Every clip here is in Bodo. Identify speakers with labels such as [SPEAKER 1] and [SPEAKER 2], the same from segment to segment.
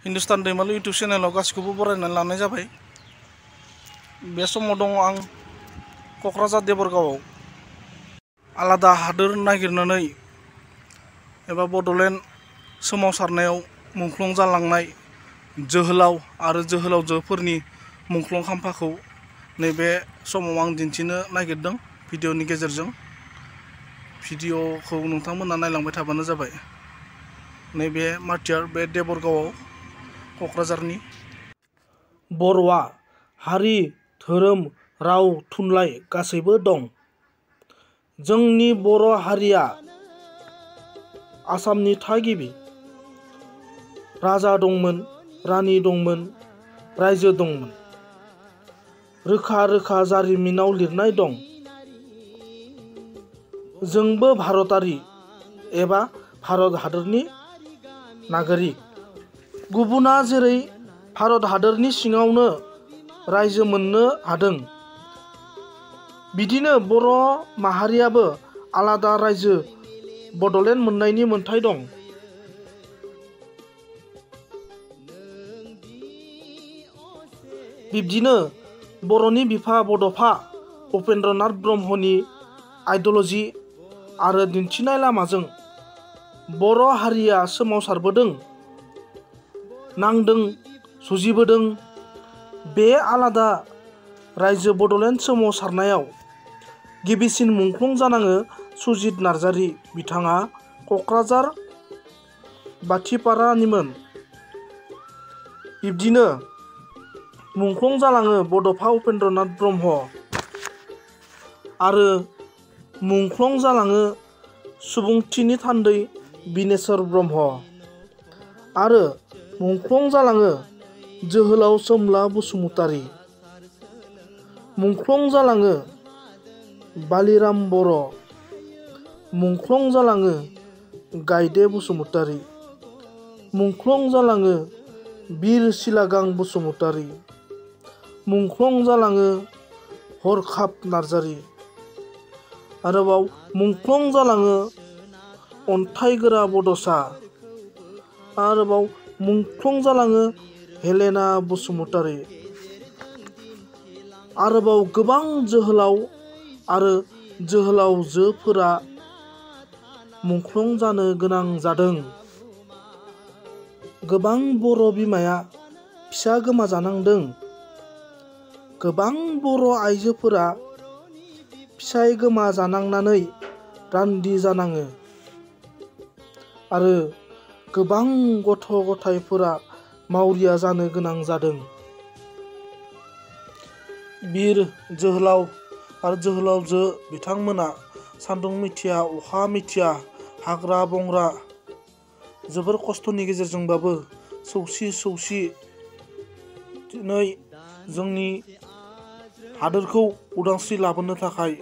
[SPEAKER 1] हिन्दुस्तान दैमालु इउटुब चेनेलाव गासिखौबो बरायनानै लानाय जाबाय। बे समाव दङ आं क'क्राझार देबरगावआव आलादा हादोर नागिरनानै एबा बड'लेण्ड सोमावसारनायाव मुंख्लं जालांनाय जोहोलाव आरो जोहोलावजोफोरनि मुंख्लं खाम्फाखौ नैबे समाव आं दिन्थिनो नागिरदों भिडिअनि गेजेरजों। भिडिअखौ नोंथांमोना नायलांबाय थाबानो जाबाय। नैबे मार्टियार बे देबरगावआव क'क्राझारनि बर'आ हारि धोरोम राव थुनलाइ गासैबो दं। जोंनि बर' हारिया आसामनि थागिबि। राजा दंमोन, रानि दंमोन, रायजो दंमोन। रोखा रोखा जारिमिनाव लिरनाय दं। जोंबो भारतारि एबा भारत हादरनि नागरिक। गुबुना जेरै भारत हादरनि सिङावनो रायजो मोननो हादों, बिदिनो बर' माहारियाबो आलादा रायजो बड'लेण्ड मोननायनि मोन्थाय दं। बिब्दिनो बर'नि बिफा बड'फा उपेन्द्रनाथ ब्रह्मनि आइडिय'लजि आरो दिन्थिनाय लामाजों बर' हारिया सोमावसारबोदों, नांदों, जुजिबोदों। बे आलादा रायजो बड'लेण्ड सोमावसारनायाव गिबिसिन मुंख्लं जानाङो सुजित नार्जारि। बिथाङा क'क्राझार बाथिपारानिमोन। बिब्दिनो मुंख्लं जालाङो बड'फा उपेन्द्रनाथ ब्रह्म आरो मुंख्लं जालाङो सुबुंथिनि थान्दै बिनेश्वर ब्रह्म आरो मुंख्लं जालाङो जोहोलाव सोमला बसुमतारी। मुंख्लं जालाङो बालिराम बर'। मुंख्लं जालाङो गायदे बसुमतारी। मुंख्लं जालाङो बिर सिलागां बसुमतारी। मुंख्लं जालाङो हरखाब नार्जारि। आरोबाव मुंख्लं जालाङो अन्थाइगोरा बड'सा। आरोबाव मुंख्लं जालाङो हेलेना बसुमतारी। आरोबाव गोबां जोहोलाव आरो जोहोलावजोफोरा मुंख्लं जानो गोनां जादों। गोबां बर' बिमाया फिसा गोमाजानांदों। गोबां बर' आइजोफोरा फिसाय गोमाजानांनानै रान्दि जानाङो आरो गोबां गथ' गथायफोरा मावरिया जानो गोनां जादों। बिर जोहोलाव आरो जोहोलावजो बिथांमोना सान्दुं मिथिया, अखा मिथिया, हाग्रा बंग्रा जोबोर खस्थ'नि गेजेरजोंबाबो सौसि सौसि दिनै जोंनि हादोरखौ उदांस्रि लाबोनो थाखाय,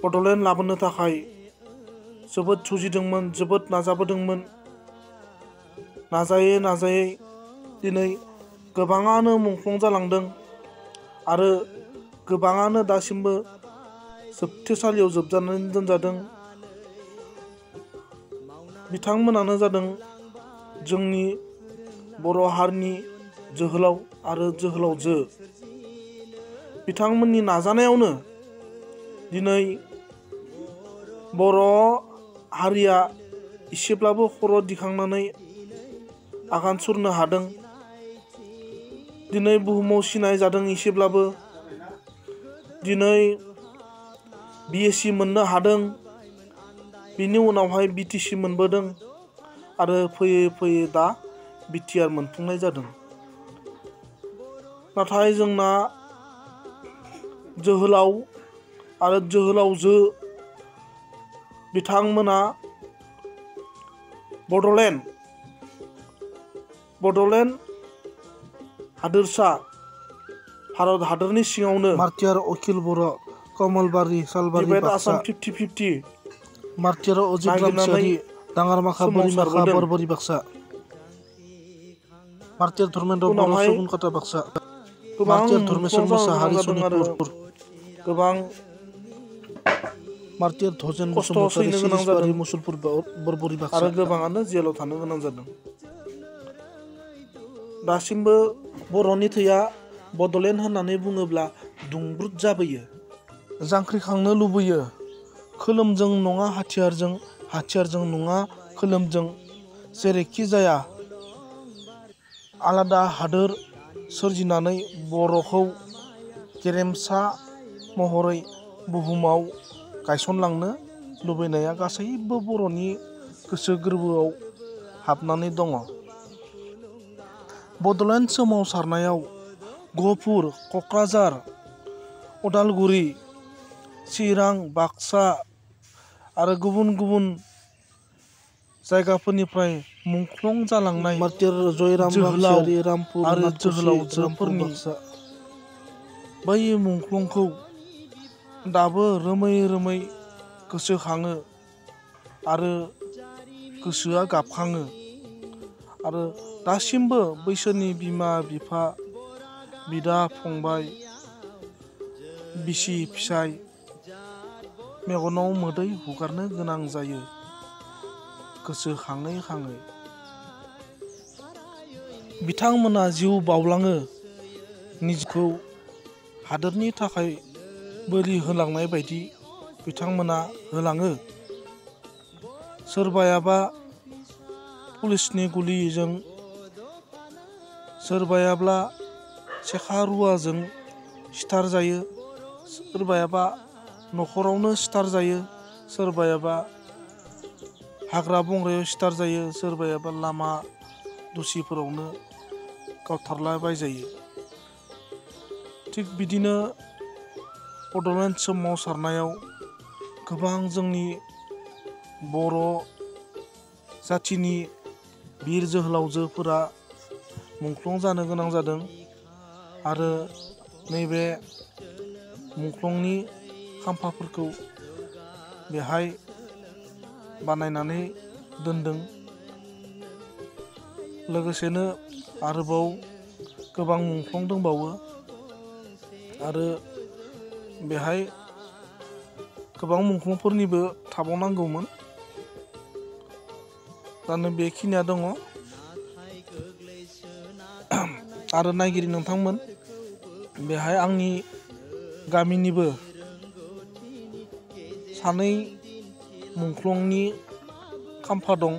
[SPEAKER 1] बड'लेण्ड लाबोनो थाखाय जोबोद जुजिदोंमोन, जोबोद नाजाबोदोंमोन। नाजायै नाजायै दिनै गोबाङानो मुंख्लं जालांदों आरो गोबाङानो दासिमबो जोबथेसालियाव जोबजानानै दोनजादों। बिथांमोनानो जादों जोंनि बर' हारिनि जोहोलाव आरो जोहोलावजो। बिथांमोननि नाजानायावनो दिनै बर' हारिया एसेब्लाबो खर' दिखांनानै आगान सुरनो हादों। दिनै बुहुमाव सिनाय जादों एसेब्लाबो। दिनै BSc मोननो हादों। बिनि उनावहाय BTC मोनबोदों आरो फैयै फैयै दा BTR मोनफुंनाय जादों। नाथाय जोंना जोहोलाव आरो जोहोलावजो बिथांमोना बड'लेण्ड हादोरसा भारत हादरनि सिङावनो मार्टियार अखिल बर', कमलबारि सालबारि बाक्सा, आसाम 50-50 मार्टियार अजित रामसियारि, दाङारमाखा बोरिमाखा बरबरि बाक्सा, मार्टियार धर्मेन्द्र बर' सुबुनखाता बाक्सा, मार्टियार धर्मेश्वर मोसाहारि सनितपुर, गोबां मार्टियार धजेन बसुमतारी सिरिसबारि मुसलपुर बरबरि बाक्सा आरो गोबाङानो जेलाव थानो गोनां जादों। दासिमबो बर'नि थैया बड'लेण्ड होननानै बुङोब्ला दुंब्रुद जाबोयो। जांख्रिखांनो लुबैयो। खोलोमजों नङा हाथियारजों, हाथियारजों नङा खोलोमजों, जेरैखि जाया आलादा हादोर सोरजिनानै बर'खौ गेरेमसा महरै बुहुमाव गायसनलांनो लुबैनाया गासैबो बर'नि गोसो गोरबोआव हाबनानै दङ। बड'लेण्ड सोमावसारनायाव गहपुर, क'क्राझार, उदालगुरि, चिरां, बाक्सा आरो गुबुन गुबुन जायगाफोरनिफ्राय मुंख्लं जालांनाय जोहोलाव आरो जोहोलावजोफोरनि बै मुंख्लंखौ दाबो रोमै रोमै गोसोखाङो आरो गोसोआ गाबखाङो। आरो दासिमबो बैसोरनि बिमा बिफा, बिदा फंबाय, बिसि फिसाय मेगनाव मोदै हुगारनो गोनां जायो गोसोखाङै खाङै। बिथांमोना जिउ बाउलाङो, निजिखौ हादोरनि थाखाय बोलि होलांनाय बायदि बिथांमोना होलाङो। सोरबायाबा पुलिसनि गुलिजों, सोरबायाब्ला सेखा रुवाजों सिथार जायो, सोरबायाबा न'खरावनो सिथार जायो, सोरबायाबा हाग्रा बंग्रायाव सिथार जायो, सोरबायाबा लामा दसिफोरावनो गावथारलाबायजायो। थिग बिदिनो बड'लेण्ड सोमावसारनायाव गोबां जोंनि बर' जाथिनि बिर जोहोलावजोफोरा मुंख्लं जानो गोनां जादों आरो नैबे मुंख्लंनि खाम्फाफोरखौ बेहाय बानायनानै दोनदों। लोगोसेनो आरोबाव गोबां मुंख्लं दंबावो आरो बेहाय गोबां मुंख्लंफोरनिबो थाबावनांगौमोन। दानो बेखिनिया दङ। आरो नायगिरि नोंथांमोन, बेहाय आंनि गामिनिबो सानै मुंख्लंनि खाम्फा दं।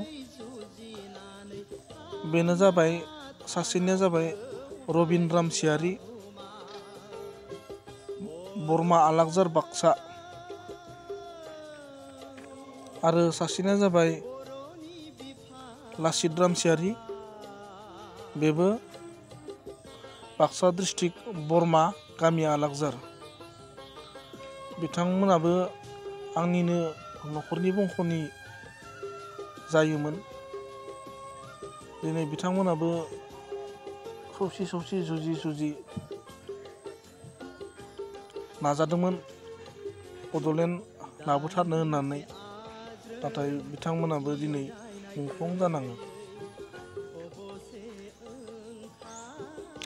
[SPEAKER 1] बेनो जाबाय, सासेनिया जाबाय रबिन रामसियारि, बरमा आलागजार बाक्सा, आरो सासेनिया जाबाय लासित रामसियारि, बेबो बाक्सा डिस्ट्रिक्ट बरमा गामि आलागजार। बिथांमोनाबो आंनिनो न'खरनि बंख'नि जायोमोन। दिनै बिथांमोनाबो सौसि सौसि जुजि जुजि नाजादोंमोन बड'लेण्ड लाबोथारनो होननानै, नाथाय बिथांमोनाबो दिनै मुंख्लं जानाङो।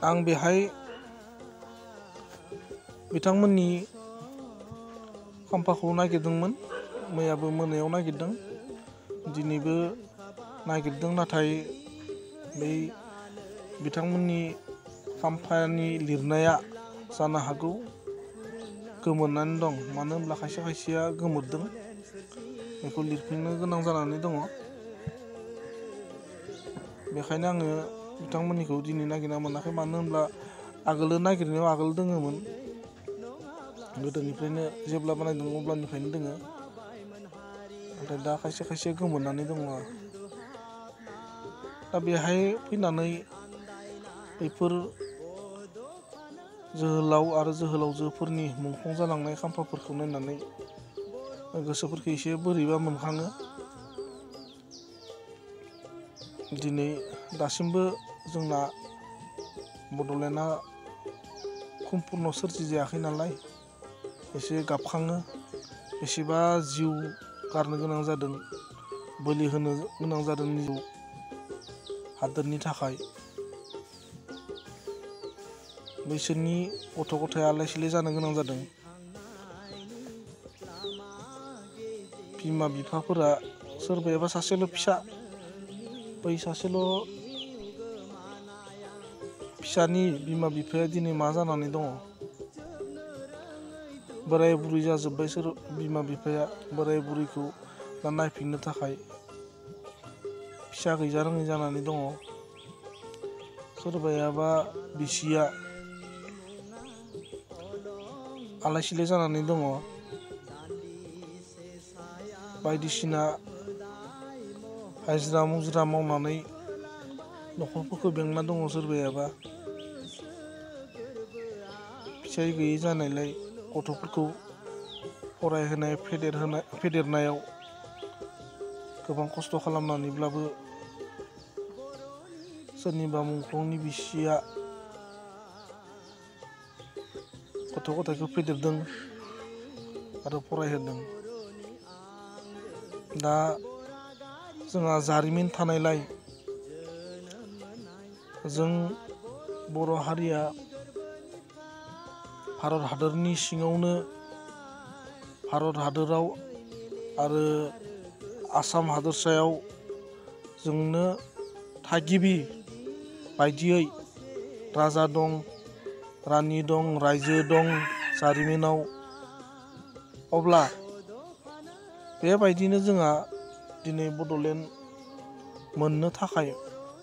[SPEAKER 1] आं बेहाय बिथांमोननि खाम्फाखौ नागिरदोंमोन, मैयाबो मोनायाव नागिरदों, दिनैबो नागिरदों, नाथाय बै बिथांमोननि खाम्फानि लिरनाया जानो हागौ गोमोरनानै दं। मानो होनब्ला खायसे खायसेया गोमोरदों, बेखौ लिरफिननो गोनां जानानै दङ। बेखायनो आङो बिथांमोननिखौ दिनै नागिरना मोनाखै। मानो होनब्ला आगोलो नागिरनायाव आगोल दोङोमोन, गोदोनिफ्रायनो जेब्ला बानायदों अब्लानिफ्रायनो दोङो, नाथाय दा खायसे खायसे गोमोरनानै दङ। दा बेहाय फैनानै बैफोर जोहोलाव आरो जोहोलावजोफोरनि मुंख्लं जालांनाय खाम्फाफोरखौ नायनानै गोसोफोरखौ एसे बोरैबा मोनखाङो। दिनै दासिमबो जोंना बड'लेण्डआ सम्पुर्ण सोरजि जायाखै नालाय एसे गाबखाङो। बेसेबा जिउ गारनो गोनां जादों, बोलि होनो गोनां जादों जिउ हादोरनि थाखाय। बैसोरनि गथ' गथाय आलाय सिलाय जानो गोनां जादों। बिमा बिफाफोरा सोरबायाबा सासेल' फिसा, बै सासेल' फिसानि बिमा बिफाया दिनै मा जानानै दङ बोराय बुरै जाजोब्बाय सोर बिमा बिफाया बोराय बुरैखौ दा नायफिननो थाखाय फिसा गैजा रोङै जानानै दङ सोरबायाबा बिसिया आलाय सिलाय जानानै दङ बायदिसिना हाजिरा मुजिरा मावनानै न'खरफोरखौ बेंना दङ सोरबायाबा फिसाय गैयै जानायलाय गथ'फोरखौ फरायहोनाय फेदेरनायाव गोबां खस्थ' खालामनानैब्लाबो सोरनिबा मुंख्लंनि बिसिया गथ' गथायखौ फेदेरदों आरो फरायहोदों दा जोंहा जारिमिन थानायलाय जों बर' हारिया भारत हादरनि सिङावनो भारत हादराव आरो आसाम हादरसायाव जोंनो थागिबि बायदियै राजा दं रानि दं रायजो दं जारिमिनाव अब्ला बेबायदिनो जोंहा दिनै बड'लेण्ड मोननो थाखाय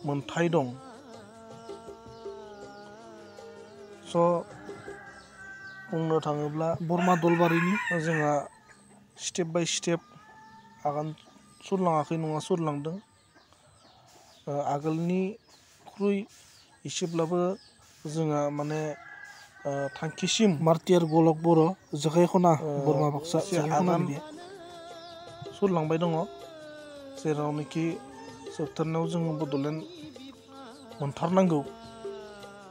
[SPEAKER 1] मोनथाय दं स' बुंनो थाङोब्ला बरमा दलबारिनि जोंहा स्टेप बाय स्टेप आगान सुरलाङाखै नङा सुरलांदों आगोलनिख्रुइ एसेब्लाबो जोंहा माने थांखिसिम मार्टियार गलक बर' जोखाइखना बोरमा बाक्सा आगान सुरलांबाय दङ जेरावनोखि जोबथारनायाव जोङो बड'लेण्ड मोनथारनांगौ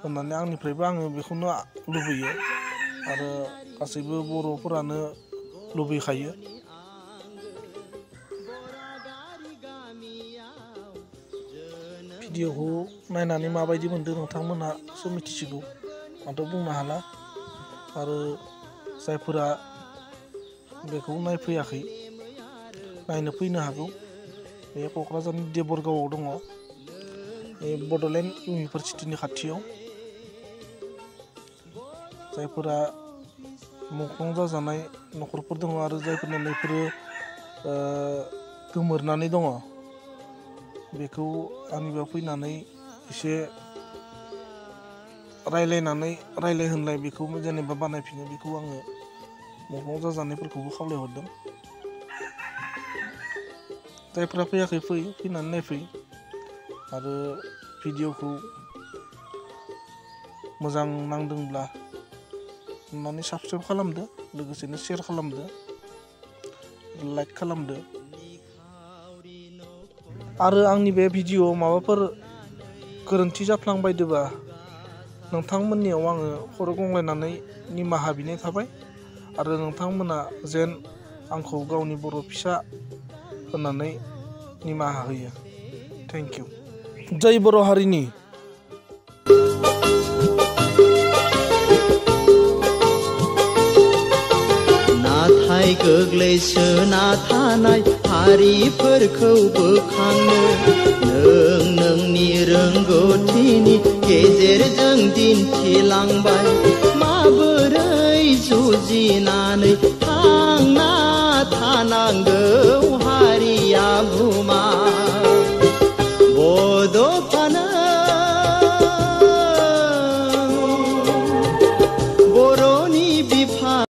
[SPEAKER 1] होननानै आंनिफ्रायबो आङो बेखौनो लुबैयो आरो गासैबो बर'फोरानो लुबैखायो भिडिअखौ नायनानै माबायदि मोनदों नोंथांमोनहासो मिथिसिगौ आंथ' बुंनो हाला आरो जायफोरा बेखौ नायफैयाखै नायनो फैनो हागौ बे क'क्राझारनि देबरगावआव दङ बे बड'लेण्ड इउनिभारसिटिनि खाथियाव जायफोरा मुंख्लं जाजानाय न'खरफोर दङ आरो जायफोरना नैफोरो गोमोरनानै दङ बेखौ आंनिबा फैनानै एसे रायलाय होनलाय बेखौ जेनेबा बानायफिनो बेखौ आङो मुंख्लं जाजानायफोरखौबो खावलायहरदों जायफ्रा फैयाखै फैनानै नायफै आरो भिडिअखौ मोजां नांदोंब्ला अन्नानै साबस्क्राइब खालामदो लोगोसेनो शेयार खालामदो लाइक खालामदो आरो आंनि बे भिडिअआव माबाफोर गोरोन्थि जाफ्लांबायदोबा नोंथांमोननियाव आङो खर' गंग्लायनानै निमाहा बिनाय थाबाय आरो नोंथांमोना जेन आंखौ गावनि बर' फिसा होननानै निमाहा होयो थेंक इउ जै बर' हारिनि
[SPEAKER 2] नाथाय गोग्लैसोना थानाय हारिफोरखौ बोखांनो नोंनि रोंगौथिनि गेजेरजों दिन्थिलांबाय माबोरै जुजिनानै थांना थानांगौ